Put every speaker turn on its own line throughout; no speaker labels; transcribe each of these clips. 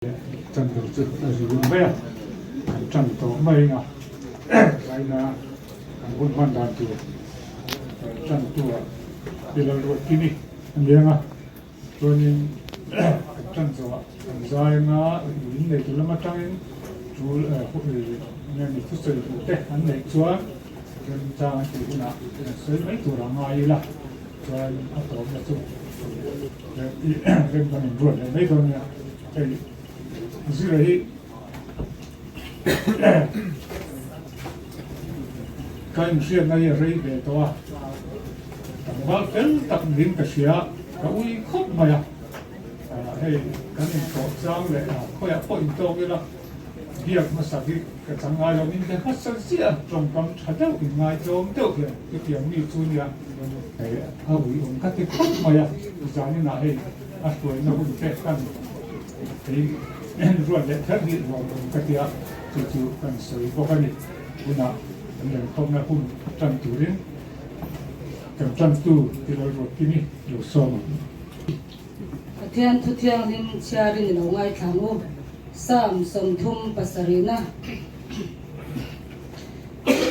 Ṭan tur chu a zul mai a, kan ṭan tawh mai a, zaina kan hun hman dan tur ṭantu ah Pi Lalruatkimi a ni ang a, chuanin kan ṭan zawhah kan zai anga min neitu lam aṭangin ṭul nge ni thusawi duh te an neih chuan remchang an tih hunah an sawi mai tur a ngai ila chuan a tawpna chu rem kan inruat leh mai dawn nia. Hei zira hi ka inhriatna hi a rei ve tawh a, tlangval fel tak niin ka hria, ka ui khawp mai a, hei kan intawh chang leh khawiah pawh intawk ila biak hmasak hi ka chang ngai lo, min be hmasa ziah a, tawngkam tha deuh inngai tlawm deuh hian chutiang mi chu nia hei a ui awm ka ti khawp mai a, zaninah hei. A hruaina hun te kan ei ruat leh kher hi lawmawm ka tia, chu chu kan sawi bawk a ni. Tunah kan lenkhawmna hun tan turin kan tantu Tilal Ruatkimi lo sawm ang.
Pathian thu thianghlim chhiarin i lo ngaithla ang u. Psalm 37 na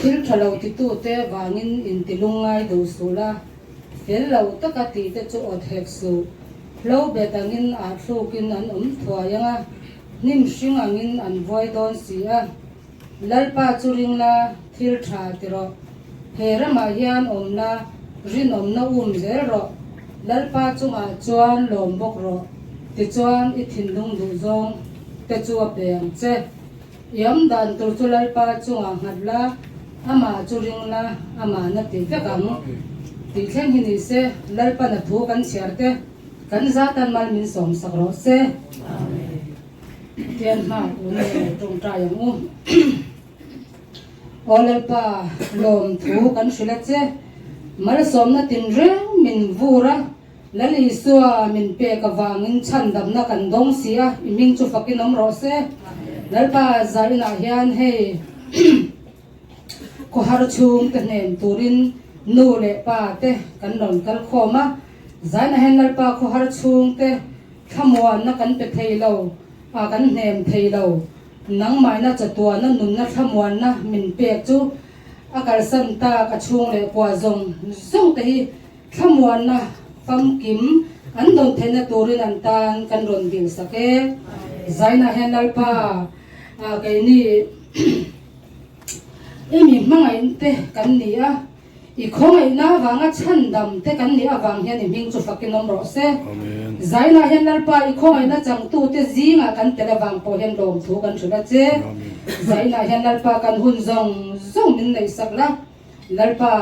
Thil tha lo titute vangin intilungngai duh suh la. Fel lo taka tih te chu awt hek suh. Hlo bet angin ah thlukin an awm thuai ang a, hnim hring angin an vuai dawn si a. Lalpa chu ring la, thil tha ti rawh. He ramah hian awm la, rinawmna um zel rawh. Lalpa chungah chuan lawm bawk rawh, tichuan i thinlung duh zawng te chu a pe ang che. I awm dan tur chu Lalpa chungah nghat la, amah chu ring la, amah na ti vek ang. Tih thleng hi ni se, Lalpan a thu kan chhiar te, kan zatan mal min sawm sak rawh se. Tian hma u nge lo tawngtai ang u. Aw Lalpa, lawm thu kan hrilh a che, malsawmna tinreng min vur a, Lal Isua min pek avangin chhandamna kan dawng si a, i hming chu fakin awm rawh se. Lalpa zainah hian hei khawhar chhung te hnem turin nu leh pa te kan rawn kal khawm a, zainah hian Lalpa khawhar chhung te thlamuanna kan pe thei lo, a kan hnem thei lo, nangmahna chatuana nunna thlamuanna min pek chu a kalsan tak a chhung leh kua zawng zawng te hi Thlamuanna famkim an dawn theihna turin an tan kan rawn dil sak e. Zainah hian Lalpa keini i mi hmangaih te kan ni a, i khawngaihna avanga chhandam te kan nih avang hian i hming chu fakin awm rawh se. Zainah hian Lalpa i khawngaihna changtute zingah kan tel avang pawh hian lawmthu kan hrilh a che. Zainah hian Lalpa kan hun zawng zawng min neihsak la. Lalpa,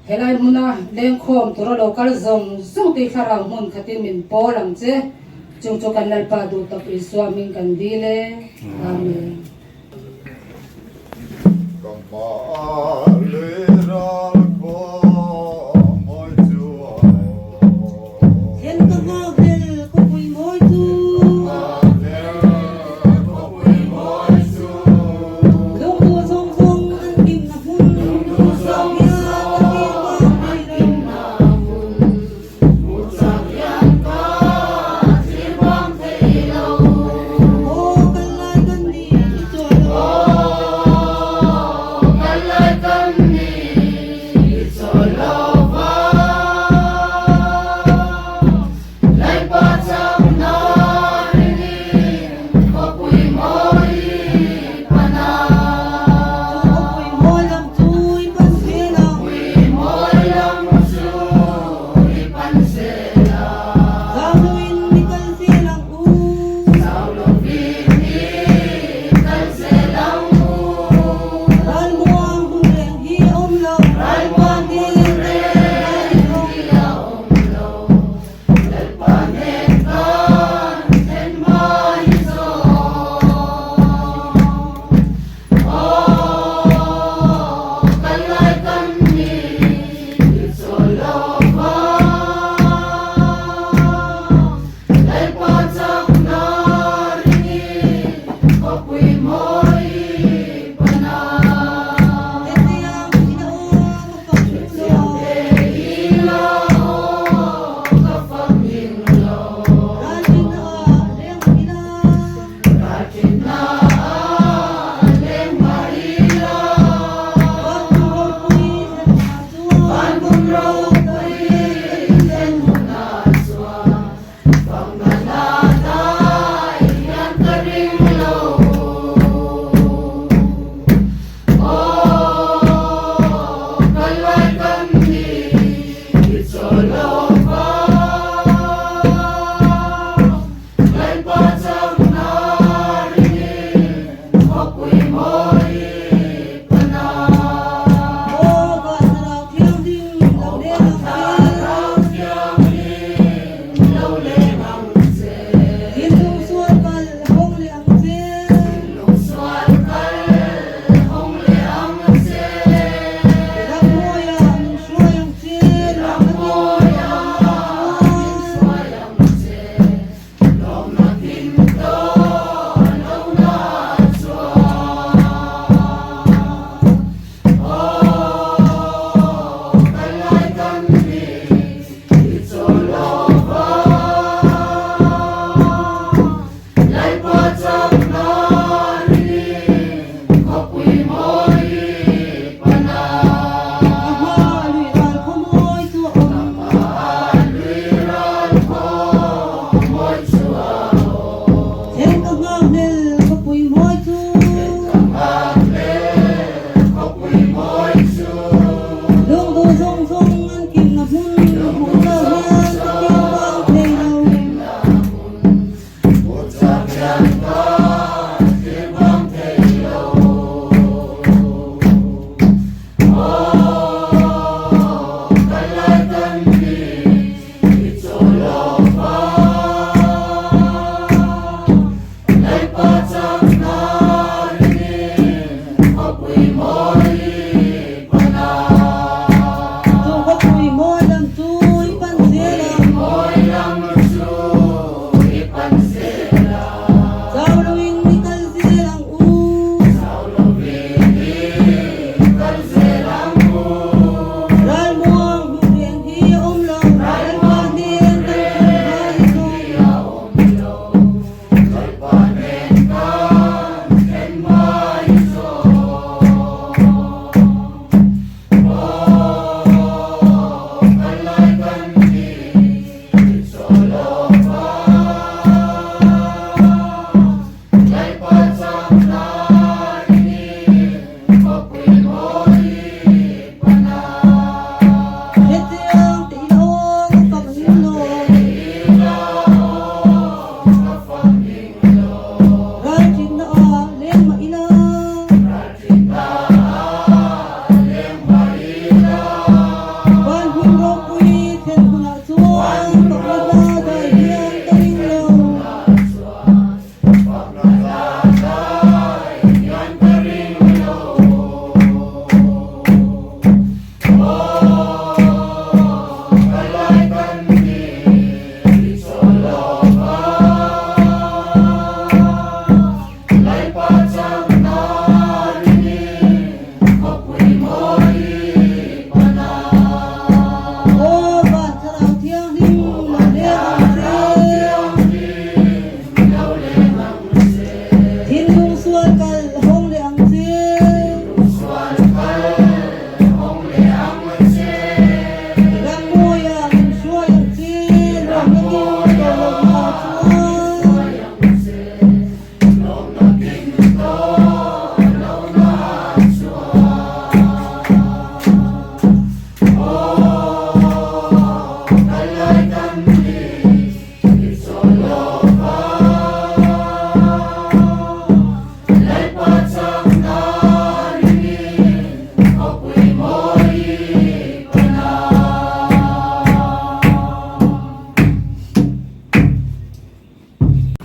helai hmuna lengkhawm tura lo kal zawng zawng te thlarau hmun khatin min pawl ang che. Chung chu kan Lalpa duh tak Isua hming kan dil e. Amen.
Ka hmaah lui ral khaw mawi chu a awm.
Thlen ka nghakhlel khawpui mawi chu.
Nghakhlel khawpui mawi chu.
Lungduh zawng zawng an kimna hmun.
Lungduh zawng zawng an kimna hmun. Hmu chak hian ka thlir bang thei lo.
Aw kal lai kan ni i chawl lo.
Aw kal lai kan ni i chawl lo va. Lalpa chakna ringin khawpui mawi pan a.
Chu khawpui mawi lam chu i pan zel a.
Khawpui mawi lam chu i pan zel a.
Zau loin i kal zel ang u.
Zau lovin i kal zel ang u.
Ralmuang hun reng hi a awm lo.
Ralmuang hun reng hi a awm lo. Lalpa nen kan thlen hma hi zawng. Aw, kal lai kan ni i chawl lo va. Lalpa chakna ringin khawpui mawi pan a.
Hetiang in a aw ka fak ning lo.
Hetiang te in a aw ka fak ning lo.
Ralrin a ah leng ila.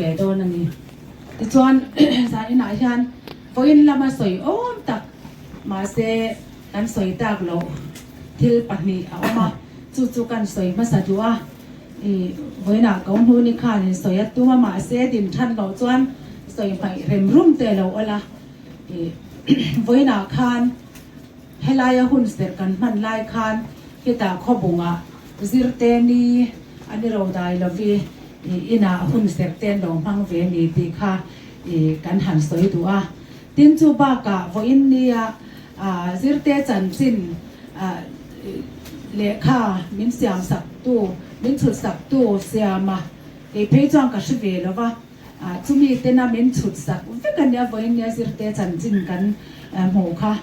Ve dawn a ni. Tichuan zaninah hian vawiin lama sawi awm tak mahse kan sawi tak loh thil pahnih a awm a, chu chu kan sawi hmasa duh a. I vawiinah ko hnu ni khan in sawi a tum a mahse din than loh chuan sawi hmaih rem rum te lo awl a. I vawiinah khan Helaia hun serh kan hman lai khan hetah khawbungah zirte ni an i ro dai lovi inah hun serh te an lo hmang ve ni tih kha I kan han sawi duh a. Tin chu bakah vawiin nia zirte chanchin lehkha min siam sak tu, min chhut sak tu siam a, kei phei chuan ka hre ve lo va, chumi tena min chhut sak vek a nia vawiin nia zirte chanchin kan hmuh kha.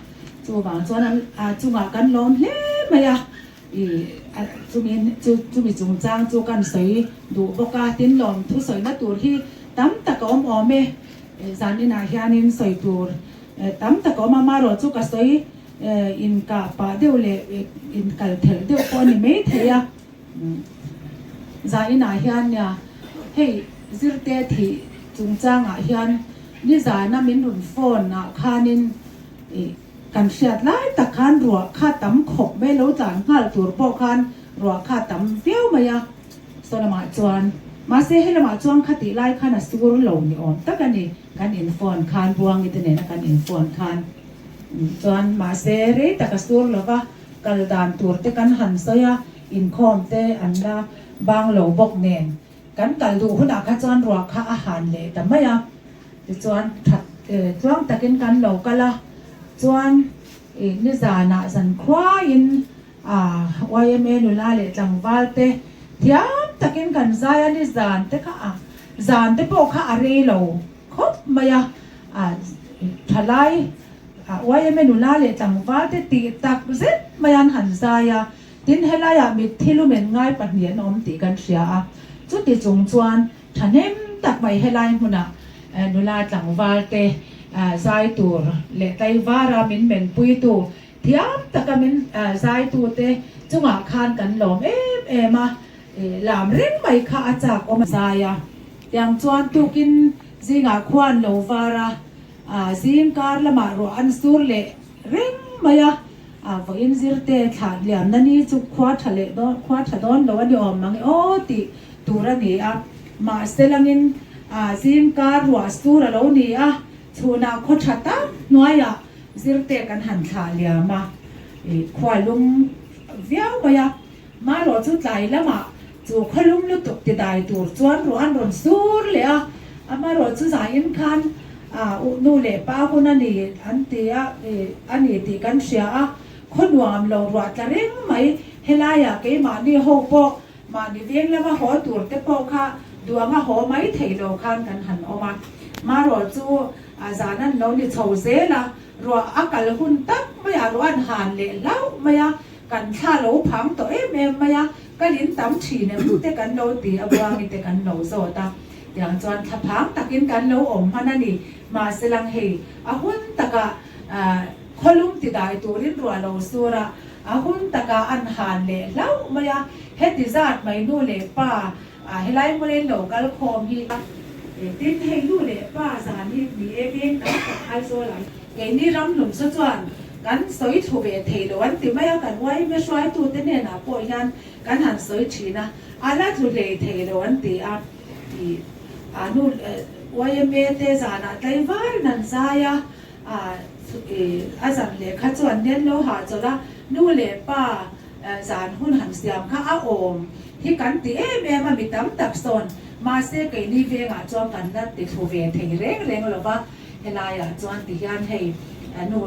Chuvang chuan a chungah kan lawm hle mai a. I chumi chu chumi chungchang chu kan sawi duh bawk a, tin lawm thusawina tur hi tam tak a awm awm e. Zan inah hianin sawi tur tam tak a awm a, marawh chu ka sawi inkah pah deuh leh inkal thelh deuh pawh a ni mai thei a. Zan inah hian nia hei zirte thih chungchangah hian nizana min rawn phone ah khanin ih Kan hriat lai tak khan ruah kha tam khawp mai lo tlan nghal tur pawh khan ruah kha tam viau mai a, saw lamah chuan mahse he lamah chuan kha tih lai khan a sur lo ni awm tak a ni, kan in phone khan Buangi te nena kan in phone khan chuan mahse rei tak a sur lo va, kal dan tur te kan han sawi a, inkhawm te an la bang lo bawk nen kan kal duh hunah kha chuan ruah kha a han leh ta mai a. Tichuan that tluang takin kan lo kal a, chuan ih nizanah zankhuaiin yma nula leh tlangval te thiam takin kan zai a, nizan te kha a zan te pawh kha a rei lo khawp mai a, thalai yma nula leh tlangval te tih tak zet mai an han zai a, tin helaiah mitthi lumen ngai pahnih an awm tih kan hria a, chuti chung chuan Thahnem tak mai helai hmunah nula tlangval te zai tur leh tlaivara min menpuitu thiam taka min zaitu te chungah khan kan lawm em em a, lam reng mai kha a chak awm a zai a. Tiang chuan tukin zingah khuan lo var a, zing kar lamah ruah an sur leh reng mai a, vawiin zirte thlah liamna ni chu khua tha leh dawn khua tha dawn lo a ni awm mang e aw tih tur a ni a, mahse langin zingkar ruah sur a lo ni a, chhunah khaw tha tak hnuaiah zirte kan han thlah liam a, khua lum viau mai a, marawh chu tlai lamah chu khaw lum lutuk ti dai tur chuan ruah an rawn sur leh a, amarawh chu zain khan nu leh pa hun a ni an ti a, a ni tih kan hria a, khaw nuam lo ruah tla reng mai, helaiah keimahni ho pawh Mahni veng lama haw tur te pawh kha duanga haw mai theih lo khan kan han awm a. Marawh chu zan an lo ni chho zel a, ruah a kal hun tak mai a, ruah an han leh hlauh mai a, kan thla lo phang tawh em em mai a, kal in tam thin em te kan lo ti a, Buangi te kan lo zawt a, tiang chuan thla phang takin kan lo awm hman a ni. Mahse lang hei a hun takah khawlum ti dai turin ruah lo sur a, A hun takah an han leh hlauh mai a, heti zat mai nu leh pa helai hmunin lo kal khawm hi a. Tin, hei nu leh pa zan hi ni e veng tam tak Aizawl ah keini ram hlum saw chuan kan sawi thlu ve thei lo an ti mai a, kan yma hruaitute hnenah pawh hian kan han sawi thin a, a la tlu hlei thei lo an ti a. I nu yma te zanah tlaivarin an zai a. A zan lehkha chu an nen lo hahchawlh a, nu leh pa zan hun han siam kha a awm hi kan ti em em a, mi tam tak sawn mahse keini vengah chuan kan la ti thlu ve thei reng reng lo va, helaiah chuan ti hian hei nu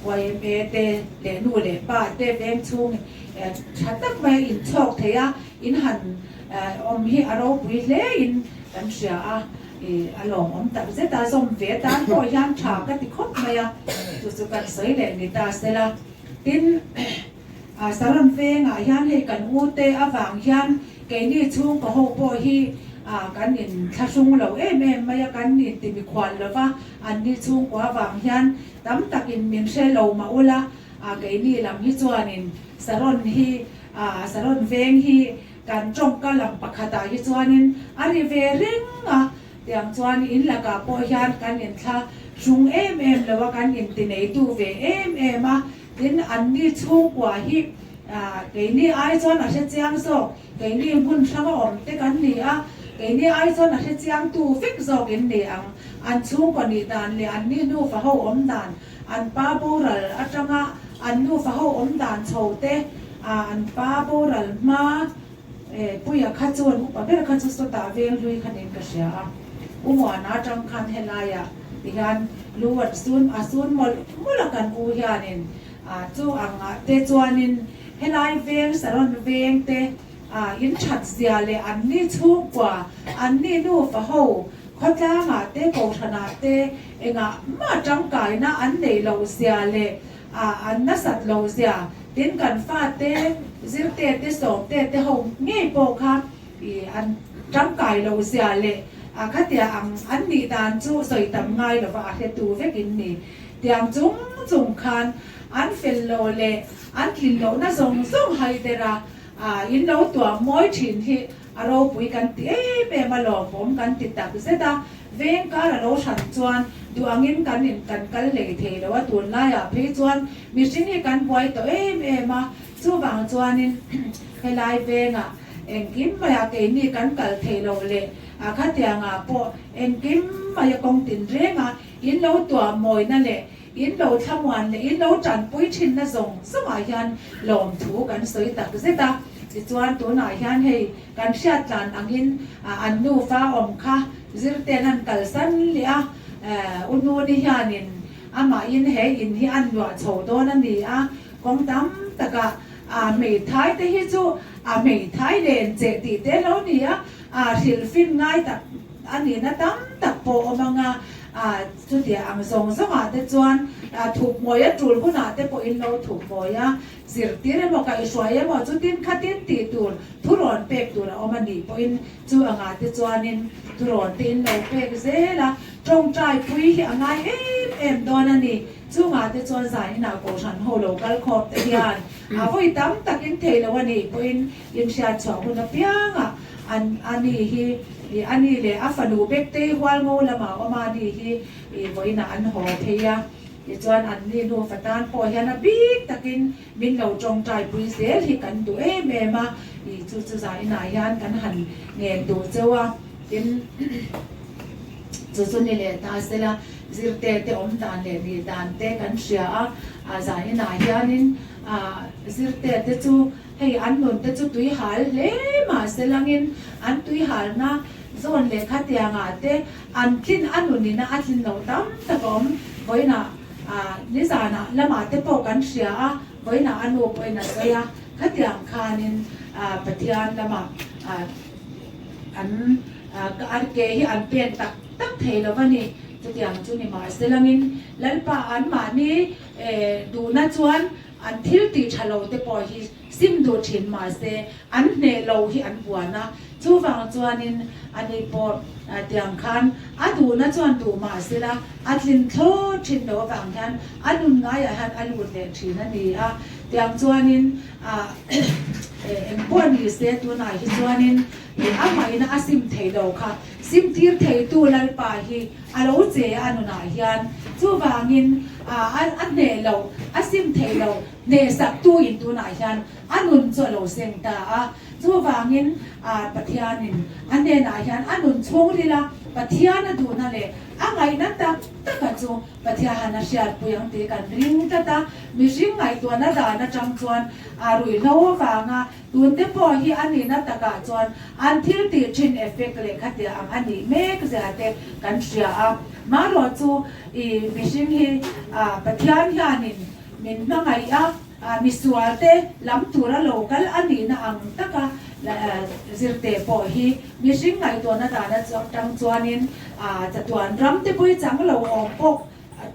yma te leh nu leh pa te veng chhung tha tak mai inchhawk thei a, in han awm hi a ropui hle in kan hria a. I a lawmawm tak zet a, zawm ve tan pawh hian tha ka ti khawp mai a, chu chu kan sawi leh ni ta sela. Tin, Saron vengah hian hei kan u te avang hian keini chhungkaw ho pawh hi kan in thlahrung lo em em mai a, kan in ti mikhual lo va, anni chhungkaw avang hian tam takin min hre lo mah ula, keini lam hi chuanin Saron hi Saron veng hi Kan tawngka lam pakhatah hi chuanin a ri ve reng a, tiang chuan in lakah pawh hian kan inthla hrung em em lo a, kan intineitu ve em em a, tin anni chhungkua hi keini ai chuan a hre chiang zawk, keini hmun hranga awm te kan ni a, keini ai chuan a hre chiangtu vek zawk in ni ang, an chhungkua nih dan leh anni nufa ho awm dan, an pa boral atanga an nufa ho awm dan chho te, an pa boral hma Puia kha chuan upa ber kha chu sawtah veng hlui kha niin ka hria a. Umuana atang khan helaiah tihian lu an sun a sun mawlh mawlh a kan u hianin chu angah te chuanin helai veng Saron veng te in that zia leh an ni chhungkua an ni nufa ho khawtlangah te kohhranah te engah mah tangkaina an neih loh zia leh an nasat loh zia tin kan fate zirte te sawmte te ho ngei pawh kha I an tangkai lo zia leh a khatia ang an nih dan chu sawi tam ngai lova a hretu vek in ni. Tiang chung chung khan an fel lo leh an tlin lohna zawng zawng hai der a, in lo tuam mawi thin hi a ropui kan ti em em a, lawmawm kan ti tak zet a. Veng kar a lo hran chuan duh angin kan in kan kal hlei thei lo a, tunlaiah phei chuan mihring hi kan buai tawh em em a, chuvang chuanin helai vengah Engkim maia keini kan kal thei lo leh a khatiangah pawh engkim maia kawng tin renga in lo tuahmawina leh in lo thlamuan leh in lo tanpui thinna zawng zawngah hian lawmthu kan sawi tak zet a. Tichuan tunah hian hei kan hriat tlan angin an nufa awm kha zirten an kalsan leh a, U Nuni hianin amahin he in hi an luah chho dawn a ni a, kawng tam takah A hmeithai te hi chu a hmeithai len che tih te lo ni a, a hrilhfin ngai tak a nihna tam tak pawh awm ang a, a chutia ang zawng zawngah te chuan a thup mawi a tul hunah te pawhin lo thup mawi a, zirtir emaw kaihhruai emaw chutin khatin tih tur thurawn pek tur a awm a nih pawhin chu angah te chuanin thurawn te in lo pek zel a, tawngtai pui hi a ngai em em dawn a ni. Chungah te chuan zan inah Kohhran ho lo kal khawp te hian a vawi tam takin thei lo a nih pawhin inhriat chhuah hun apiangah an a ni hi ih a ni leh a fanu Bektei Hualngo lamah awm a ni hi ih vawiinah an haw phei a. Tichuan an ni nufa tan pawh hian a bik takin min lo tawngtai pui zel hi kan duh em em a, ih chu chu zan inah hian kan han ngen duh cheu a, tin chu chu ni leh ta sela zirte te awm dan leh nih dan te kan hria a, a zan inah hianin ah zirte te chu hei an nun te chu tui hal hle mah selangin an tui halna zawn leh khatiangah te an tlin a nunina a tlin loh tam tak a awm vawiinah ah nizanah lamah te pawh kan hria a vawiinah a nu pawhin a sawi a khatiang khanin ah Pathian lamah ah an ah ke hi an pen tak tak thei lo a ni. Chutiang chu ni mahselangin Lalpa anmahni duhna chuan an thil tih tha lo te pawh hi sim duh thin mahse an hneh lo hi an buan a, chuvang chuanin ani pawh tiang khan a duhna chuan duh mahsela a tlin thlawt thin lo avang hian a nun ngaiah hian a lut leh thin a ni a, tiang chuanin engpawh ni se tunah hi chuanin amahina a sim thei lo kha. Simtir theitu Lalpa hi a lo che a nunah hian chuvangin a hneh loh, a sim theih loh hnehsaktu in tunah hian a nun chu a lo seng ta a. Chuvangin Pathianin a hnenah hian a nun chhungril a, Pathian a duhna leh a ngaihna tak taka chu Pathiahan a hriatpui ang tih kan ring tlat a. Mihring ngaihtuahna dan atang chuan a ruihhlo avanga Tun te pawh hi a nihna takah chuan an thil tih thin effect leh khatia ang a nih mek zia te kan hria a. Marawh chu i mihring hi Pathian hianin min hmangaih a, misual te lam tura lo kal a nihna ang taka zirte pawh hi mihring ngaihtuahna dan atang chuanin chatuan ram te pawh hi chang lo awm pawh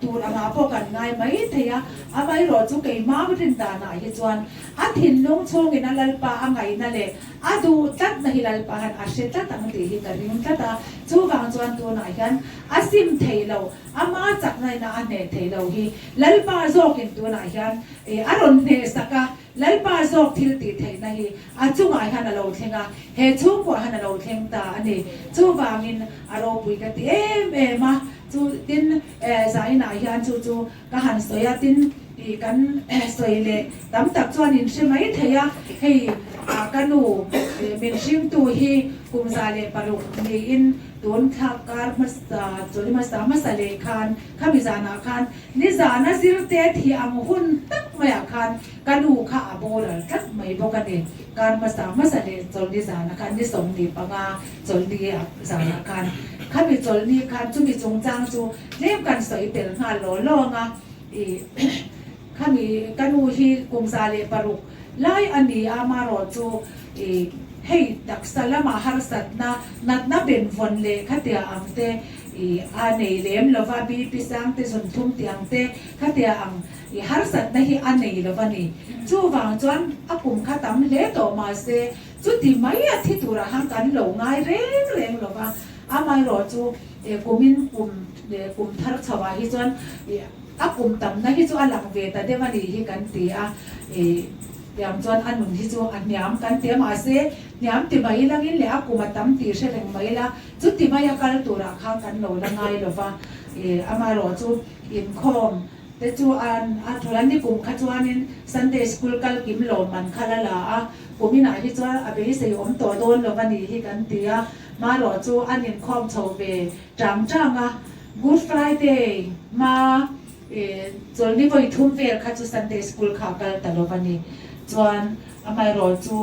Tur angah pawh kan ngai mai thei a, amaherawh chu keimah rin danah hi chuan a thinlung chhungin a Lalpa a ngaihna leh a duh tlatna hi Lalpa han a hre tlat ang tih hi ka ring tlat a, chuvang chuan tunah hian a sim thei lo, ama chakna ina a hneh thei lo hi Lalpa zawkin tunah hian a rawn hnehsak a, Lalpa zawk thil tih theihna hi a chungah hian a lo thleng a, he chhungkuah hian a lo thleng ta a ni. Chuvangin a ropui ka ti em em a. Chu tin zainah hian chu chu ka han sawi a, tin ih kan sawi leh tam tak chuan in hre mai thei a, hei ka nu min hringtu hi kum 106 niin Tun thlak kar hmasa chawlh hmasa hmasa leh khan khami zanah khan nizana zirte thih ang hun tak maiah khan ka nu kha a boral tlat mai bawk a ni. Kar hmasa hmasa leh chawlhni zanah khan ni 25 chawlhni zanah khan khami chawlhni khan chumi chungchang chu tlem kan sawi tel nghal law law ang a ih khami ka nu hi kum 106 lai a ni a marawh chu ih hei taksa lamah harsatna natna benvawn leh khatia ang te ih a nei lem lova BP sang te zunthum tih ang te khatia ang I harsatna hi a nei lo a ni. Chuvang chuan a kum kha tam hle tawh mahse chuti mai a thi turah khan kan lo ngai reng reng lo va. Amaherawh chu kumin kum kum thar chhoah hi chuan a kum tamna hi chu a lang ve ta deuh a nih hi kan ti a. Tiang chuan a nun hi chu a hniam kan ti a mahse hniam ti mai langin leh a kum a tam tih hre reng mai la chuti mai a kal turah khan kan lo la ngai lo va. Amaherawh chu inkhawm Te chu an a thul a ni kum kha chuanin Sunday School kal kim lo man kha la la a, kum inah hi chuan a beisei awm tawh dawn lo a nih hi kan ti a, marawh chu an inkhawm chho ve chang chang a, Good Friday hma chawlhni vawi thum vel kha chu Sunday School kha a kal ta lo a ni. Chuan amaherawh chu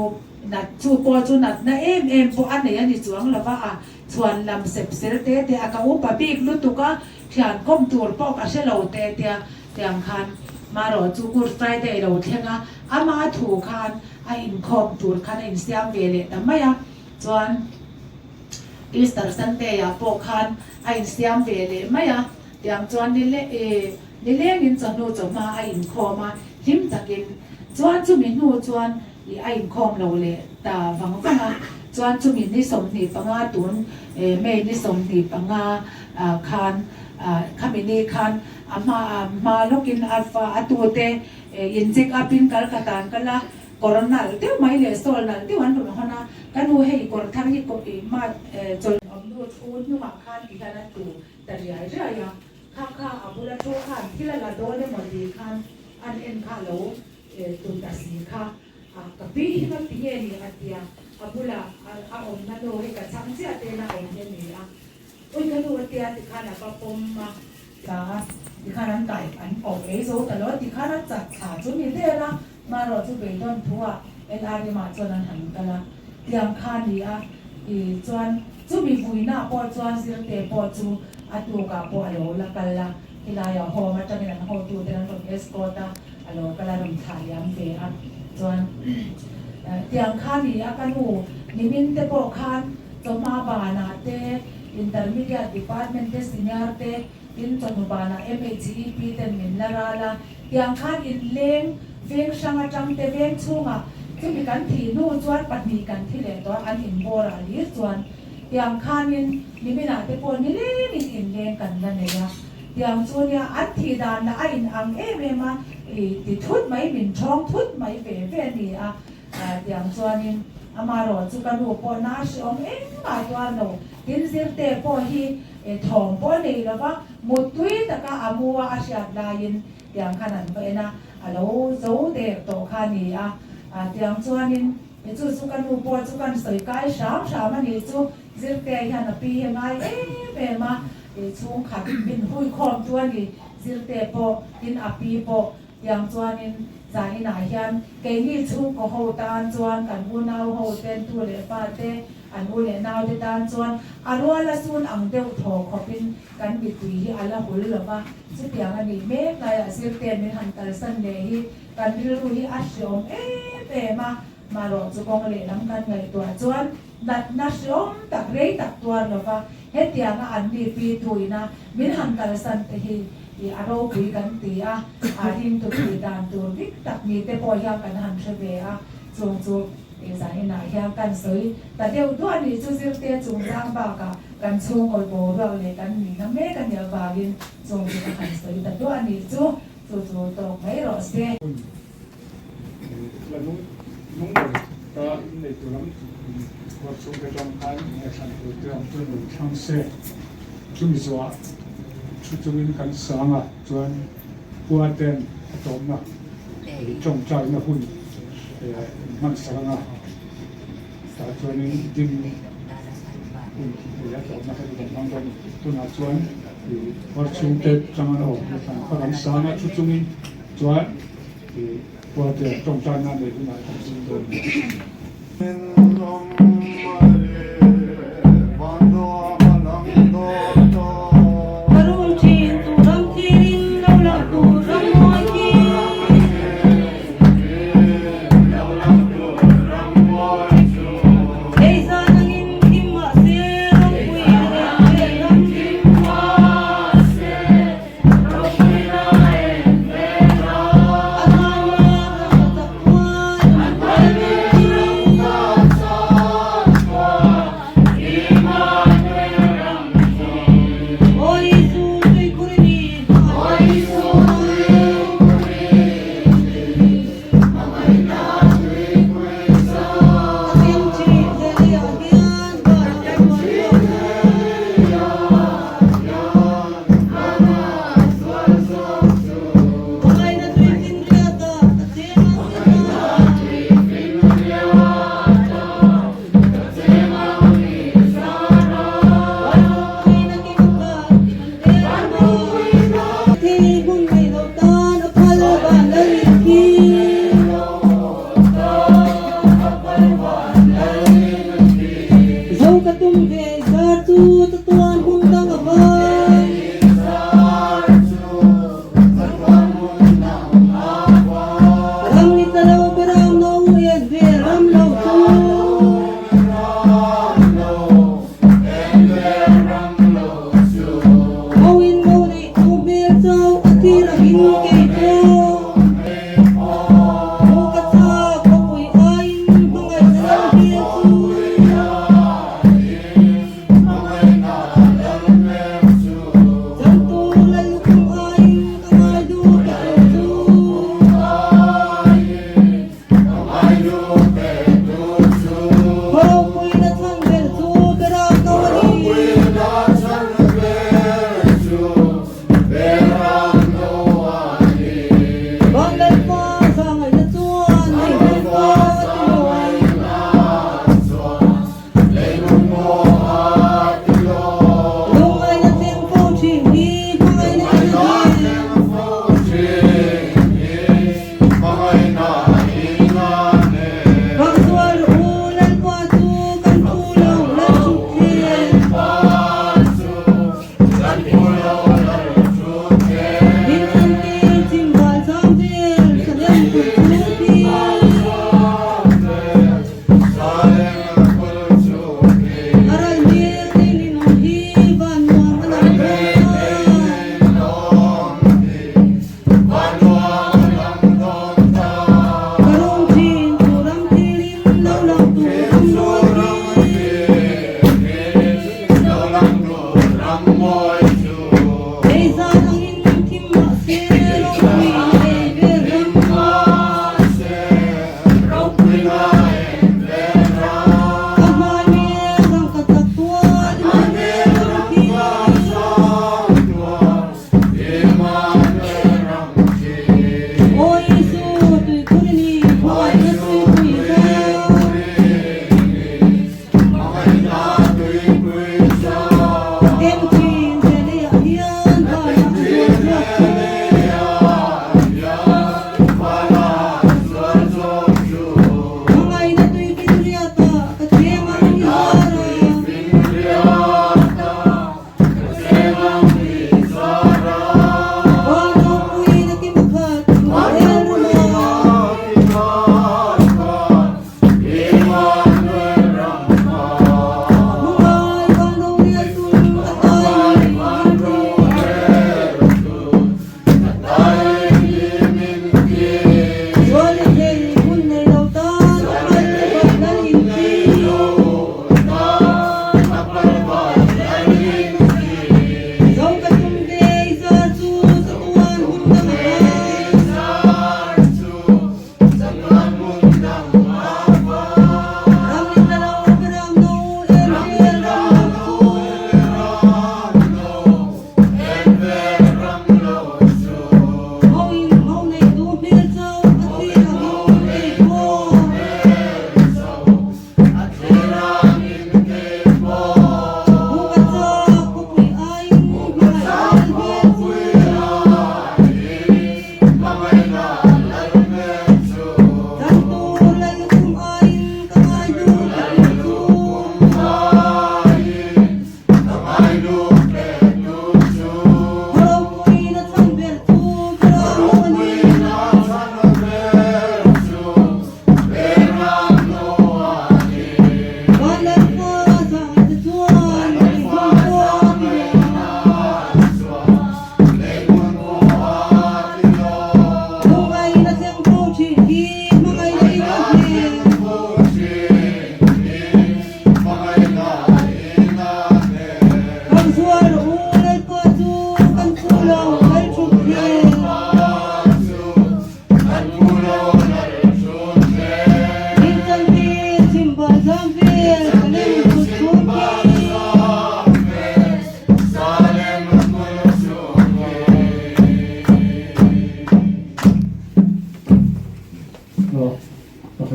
nat chu pawh chu natna em em pawh a nei a ni chuang lo va a, chhuan lam sep sel te te a ka upa bik lutuk a, Thian kawm tur pawh ka hre lo te tia tiang khan marawh chu Good Friday lo thleng a, ama thu khan a inkhawm tur khan a insiam ve leh ta mai a, chuan Easter Sunday ah pawh khan a insiam ve leh mai a, tiang chuan ni leh e nilengin chawhnu chawhma a inkhawm a, hlim takin chuan chumi hnu chuan i a inkhawm lo leh ta vang vang a, chuan chumi ni 25 tun May ni 25 khan khami ni khan a hma hma lawkin a fa a tute in check up in kal ka tan kal a, kawr nalh deuh mai leh sawl nalh deuh an rawn hawn a, ka nu hei kawr thar hi i ma chawl awm nu thu hnungah khan ti hian a tlu ta riai riai a, kha kha a bula thu khan thil a la dawn emaw tih khan an en kha a lo Tun ta si kha ka pi hi nga ti nge ni a tia, a bulah a awmna nu hi ka chhang chiah te in a awm hi a ni a, ui ka nu a tia tikhan a va pawm a, ta a tikhan an kai an koh ei zo ta lo a tikhan a chat thla chu ni der a, hmarawh chu beidawn thu ah LRM ah chuan an han kal a, tiang kha a ni a, i chuan chumi vuina pawh chuan zirte pawh chu a tukah pawh a lo la kal a, helaiah home atangin an hotute an rawn escort a. A lo kal a rawn thlah liam ve a, chuan tiang kha ni a ka nu nimin te pawh khan chawhma banah te Intermediate Department te Senior te tin chawhnu banah MHEP ten min la ral a, tiang khan inleng veng hrang atang te veng chhungah chumi kan thih hnu chuan pahnih kan thi leh tawh a an inbawr ah lir chuan tiang khanin niminah te pawh nilengin inleng kan la nei a. Tiang chu nia an thih dan lah a in ang em em a, i ti thut mai min thawng thut mai ve ve a ni a, tiang chuanin amarawh chu ka nu pawh na hreawm engmah tuar lo, tin zirte pawh hi thawm pawh a nei lo va, muttui taka a mu a a hriat laiin tiang khan an va en a, a lo zo der tawh kha a ni a, tiang chuanin chu chu ka nu pawh chu kan sawi kai hram hram a nih chu, zirte hian a pi hi a ngai em em a. Tih chhungkhat min hui khawm chu a ni. Zirte pawh, tin a pi pawh tiang chuanin zaninah hian keini chhungkaw ho tan chuan kan unau ho ten tu leh fa te, an u leh nau te tan chuan a rual a sun ang deuh thaw khawpin kan mittui hi a la hul lo va. Chutiang a nih mek laiah Zirte'n min han kalsan leh hi kan rilru hi a hreawm em em a, marawh chu kawng lehlam kan ngaihtuah chuan Natna hreawm tak rei tak tuar lova hetianga an mi pi tuina min han kalsan te hi i a ropui kan ti a, a ringtu thih dan tur dik tak ni te pawh hian kan han hre ve a, chung chu i zaninah hian kan sawi ta deuh duah a nih chu zirte chungchang bakah kan chhungkaw boruak leh kan nihna mek a nih avangin chung chu ka han sawi ta duah a nih chu, chu chu tawk mai rawh se.
La nung nung ber ta innei tur lam khuar chhung te atang khan ngaihhran tur te ang chuan rawn thlang se. Chumi zawhah thu chungin kan sang a, chuan khua ten a tawpna tawngtaina hun in hman sak ang a, tah chuanin ding. Hun thei a tlawmna kha chu kan hmang dawn a ni. Tunah chuan ih war chhungte chang an awm hi thlan kha kan sang a, thu chungin chuan ih khuate tawngtaina nei hunah kan zung dawn a ni.
Ka rum thin tu ram thirin lo lang tur ram mawi khi. Ei zan angin thim mahse ropui na en ve ram. A thlama ram a chak chuan an hmai min Aw Isu tuikhur i ni hmangaih A teng thin he leiah hian van a zual zawk chu. Hmangaihna tui finriata ka cheng ang Ram ni ta lo beram no en ve ram lo chu. Mo in mo nei tu hmel chau a thir a him kei pawh. Mu ka chak khawpui aiin hmangaihna lo hmel chu. Chantu lal lukhum aiin ka ngai lu pe tu chu. Khaw-puina chhan ber chu Beram no a ni. Van Lalpa zahngaihna chuan leilung pawh a ti mawi. Lungngaihna thleng fo thin hi hmangaihna in a ni. Bakzual rawh u, Lalpa chu kan phu lo, Lal Thutthleng. Min chantir chimval zam vel, Salem kulh chu thi. A ral hmel nei ninawm hi van nuam a lang dawn ta. Ka rum thin tu ram thirin lo lang tur ram mawi khi.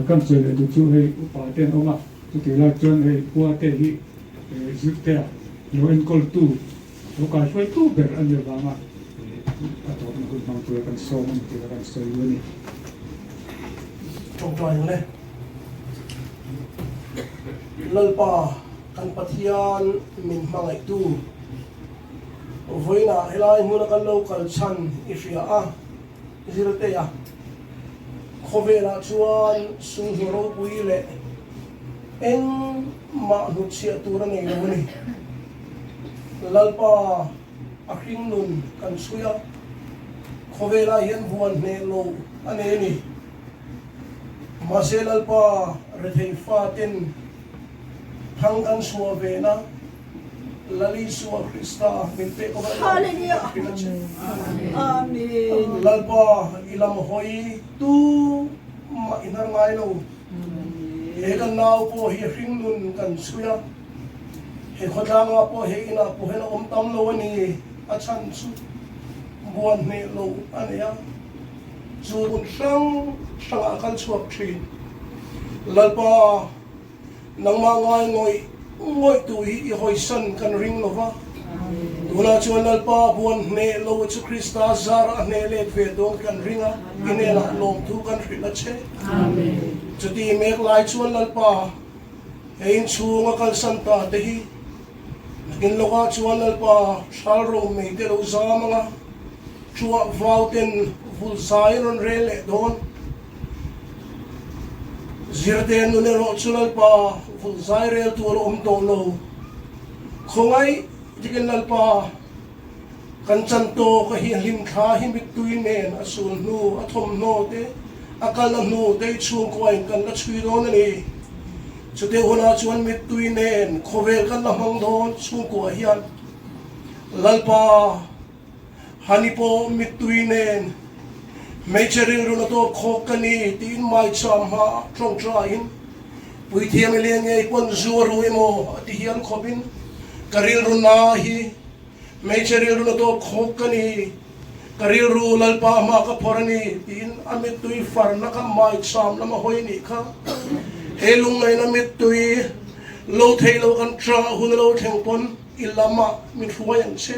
Kan sawi leh duh chu hei upa te an awm a, chutih lai chuan hei khua te hi zirtea lo enkawltu, lo kaihruaitu ber a ni avanga a tawpna hun hmang tura kan sawm a ni tih kha kan sawi duh a ni.
Tawngtai ang le. Lalpa kan Pathian min hmangaihtu vawiinah helai hmuna kan lo kal chhan i hria a. Zirtea, Khawvelah chuan sunghnawh ropui leh engmah hnutchhiah tur a nei lo a ni. Lalpa a hring nun kan chhui a, khawvelah hian buan hneh lo a nei a ni. Mahse Lalpa rethei faten thang kan chhuah ve na, Lal Isua Krista min pek avang in ka hrilh a che. Lalpa i lam hawi tu mah i hnar ngai lo. He kan nau pawh hi hringnun kan chhui a, he khawtlangah pawh he inah pawh hian a awm tam lo a ni. A chhan chu buan hneh lo a nei a, chu hmun hrang hrangah a kal chhuak thin. Lalpa. Nangmah ngai ngawih ngawih tu hi i hawisan kan ring lo va. Tunah chuan Lalpa buan hneh lo chu Krista zarah a hneh let ve dawn kan ring a, i hnenah lawmthu kan hrilh a che. Chuti mek lai chuan Lalpa, he inchhunga kalsan ta te hi nakin lawkah chuan Lalpa hral ro mei te lo zam anga chuah vau ten vul zai rawn rel leh dawn. Zirte nun erawh chu Lalpa vul zai rel tur a awm tawh lo. Khawngaih dikin Lalpa kan chan tawk a hi hlimthla hi mittui nen a sul hnu a thawmhnaw te a kal a hnu te i chhungkuain kan la chhui dawn a ni. Chutih hunah chuan mittui nen khawvel kan la hmang dawn chhungkua hian Lalpa Hani pawh mittui nen hmeichhe rilru na tawp khawk ka ni tiin maicham hma tawngtaiin Puithiam i lian ngei pawn zu a ru emaw a ti hian khawpin ka rilru na hi hmeichhe rilru na tawp khawk ka ni, ka rilru Lalpa hma ka phawrh a ni tiin a mittui farna kha maicham lama hawi nih kha he lungngaihna mittui lo thei lo kan ṭah hun a lo thleng pawn I lamah min hruai ang che.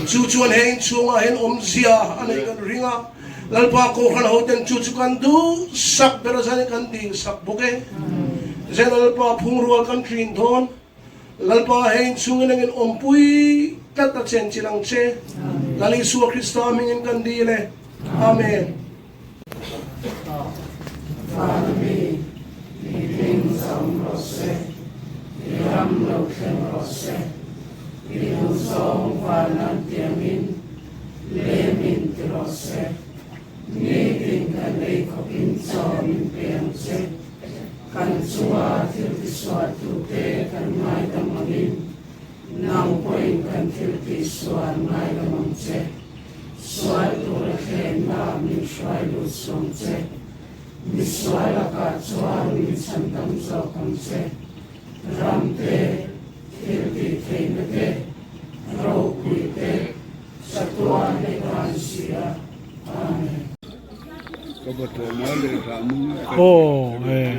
Chu chuan he inchhungah hian awmzia a neih kan ring a, Lalpa Kohhran hoten chu chu kan duh sak ber a zanin kan dil sak bawk e. Zen Lalpa phungrual kan thin dawn. Lalpa he inchhungin engin awmpui tlat a chen chilh ang che. Lal Isua Krista hmingin kan dil e. Amen.
Vanmi, i hming zawm rawh se, i ram lo thleng rawh se, i duhzawng van an tiangin lemin ti rawh se, nitin kan ei khawpin chaw min pe ang che, kan chunga thil tisualtute kan ngaidam angin nang pawhin kan thil tihsual ngaidam ang che. Sual tura thlenna min hruai lut sawm che. Mi sual lakah chuan min chhan dam zawk ang che. Ram te, thil tih theihna te, ropui te, chatuan leh dan si a. Amen.
Aw eh.